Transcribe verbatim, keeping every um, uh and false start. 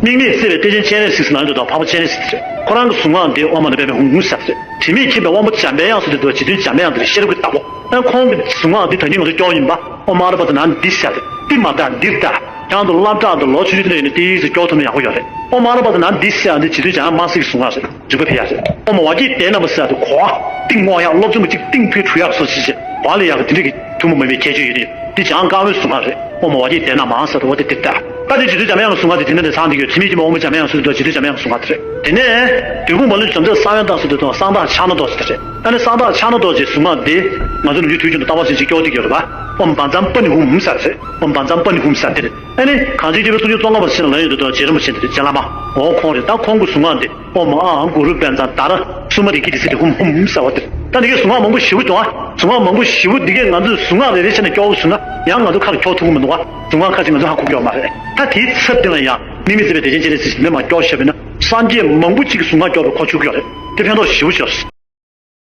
དམིགས་མེད་བརྩེ་བའི་གཏེར་ཆེན་སྤྱན་རས་གཟིགས་ཟེར་ལབ་ཡོང་དུས་དང་འཕགས་པ་སྤྱན་རས་གཟིགས་དེ་རེད། ཁོ་རང་གི་གཟུངས་སྔགས་འདི་ཨོཾ་མ་ཎི་པདྨེ་ཧཱུྃ་ཧཱུྃ་ཟེར་དེ་རེད། དྲི་མེད་ཁྱབ་པའི་དབང་པོ་འཇམ་པའི་དབྱངས་ཟེར་དུས་འདུག་བ། རྗེ་བཙུན་འཇམ་པའི་དབྱངས་དེ་རེད། ཤེས་རབ་ཀྱི་བདག་པོ། ཨ་ཁོང་གི་གཟུངས་སྔགས་འདི་ད་ནི་ང་ཚོ་སྐྱོར་ཡིན་པ། ཨོཾ་ཨ་ར་པ་ཏ་ནཱ་ལ་འདི་ཟེར་དེ། འདི་མ་བཏགས་འདིར་བཏགས། ཁྱེད་རང་ཚོ་སློབ་གྲྭ་དང་ལོ་ཆུང་ཆུང་དེ་འདྲ་ཡིན་ན་ཏོག་ཙམ་སྐྱོར་ཐུབ་ན་ཡག་པོ་ཡོད་རེད། ཨོཾ་ཨ་ར་པ་ཏ་ནཱ་ལ་འདི་ཟེར་ཡ་འདི་རྗེ་བཙུན་འཇམ་དབྱངས་དམར་སེར་གྱི་གཟུངས་སྔགས་རེད། འཇུག་པ་ཕེབས་ཡ་རེད། ཨོཾ་ཝ་ཀི་ཏའི་ན་མ་ཟེར་ཡ་དེ་གོ་བ་གཏིང་སྔོག་ཡག། སློབ་སྦྱོང་གི་གཅིག་གཏིང་ཕུད་འཁྲུ་ཡག་སོགས་ཅིག་བྱས། གོ་བ་ལེན་ཡག་གི་དེ་འདྲ་གི་ཐུན་མོང་མ་ཡིན་པའི་ཁྱད་ཆོས་ཡོད་རེད། འདི་འཇམ་དབྱངས་དཀར་པོའི་གཟུངས་སྔགས་རེད། ཨོཾ་ཝ་ཀི་ཏའི་ན་མ་ཟེར་དུས་འོ་དེ་འདིར་བཏགས། ད་དེ་རྗེ་བཙུན་འཇམ་དབྱངས་ཀྱི་གཟུངས་སྔགས་དེ་དེ་འདྲ་ནས་ཚང་བསྡད་ཀྱི་ཡོད། དྲི་མེད་ཀྱི་དབང་པོ་འཇམ་དབྱངས་ཟེར་དུས་རྗེ་བཙུན་འཇམ་དབྱངས་ཀྱི་གཟུངས་སྔགས་དེ་རེད། དེ་ནས་དོལ་པོ་མ་ལུས་འཇོམས་མཛད་གསང་བའི་བདག་ཟེར་དུས་དང་གསང་བདག་ཕྱག་ན་རྡོ་ཟེར་དེ་རེད། ཨ་ནི་གསང་བདག་ཕྱག་ན་རྡོ་རྗེའི་གཟུངས་སྔགས་འདི་ང་ཚོ་ནམ་རྒྱུན་དུས་རྒྱུན་དུ་བསྟོད་པ་ཟེར་ཅིག་སྐྱོར་བསྡད་ཀྱི་ཡོད་རེད་པ། ཨོཾ་བཛྲ་པཱ་ཎི་ཧཱུྃ་ཧཱུྃ་ཟེར་རེད། ཨོཾ་བཛྲ་པཱ་ཎི་ཧཱུྃ་ཧཱུྃ་ཟེར་དེ་རེད། ཨ་ནི་གངས་ཅན་ཆོས་འཕེལ་སུམ་ཅུ་སོ་ལྔ་པ་ཟེར་ལབ་ཡོང་དུས་དང་རྗེ་རིན་པོ་ཆེ་འདི་རེད། རྗེ་བླ་མ། འོ་ཁོང་རེད། ད་ཁོང་གི་གཟུངས་སྔགས་འདི་ཨོཾ་ཨཱཿ་གུ་རུ་བཛྲ་དྷ་ར་སུ་མ་རི་ཀི་ཏི་ཟེར་དེ་ཧཱུྃ་ཧཱུྃ་ཧཱུྃ་ཟེར་བ་དེ་རེད། ད་འདི་གའི་གཟུངས་སྔགས་མང་པོ་ཞེ་པོ་བྱུང་ཨ། གཟུངས་སྔགས་མང་པོ་ཞེ་པོ་འདི་གས་ང་ཚོས་གཟུངས་སྔགས་རེ་རེ་བྱས་ནས་སྐྱོར་བ་བཟོས་ན་ཡང་ང་ཚོ་ཁ་ལ་འཁྱོག་ཐུབ་ཀྱི་མི་འདུག་བ། གཟུངས་སྔགས་ཁ་ཅིག་ང་ཚོ་ཧ་གོ་གི་ཡོད་མ་རེད། ད་དེའི་ཚབ་འདི་ལ་ཡང་དམིགས་མེད་བརྩེ་བའི་གཏེར་ཆེན་སྤྱན་རས་གཟིགས་མི་མང་སྐྱོར་བཞག་པས་ན་སངས་རྒྱས་མང་པོ་ཅིག་གི་གཟུངས་སྔགས་སྐྱོར་བའི་གོ་ཆོད་ཀྱི་ཡོད་རེད། དེ་ཕན་ཐོགས་ཞེ་པོ་ཅིག་ཡོད་རེད།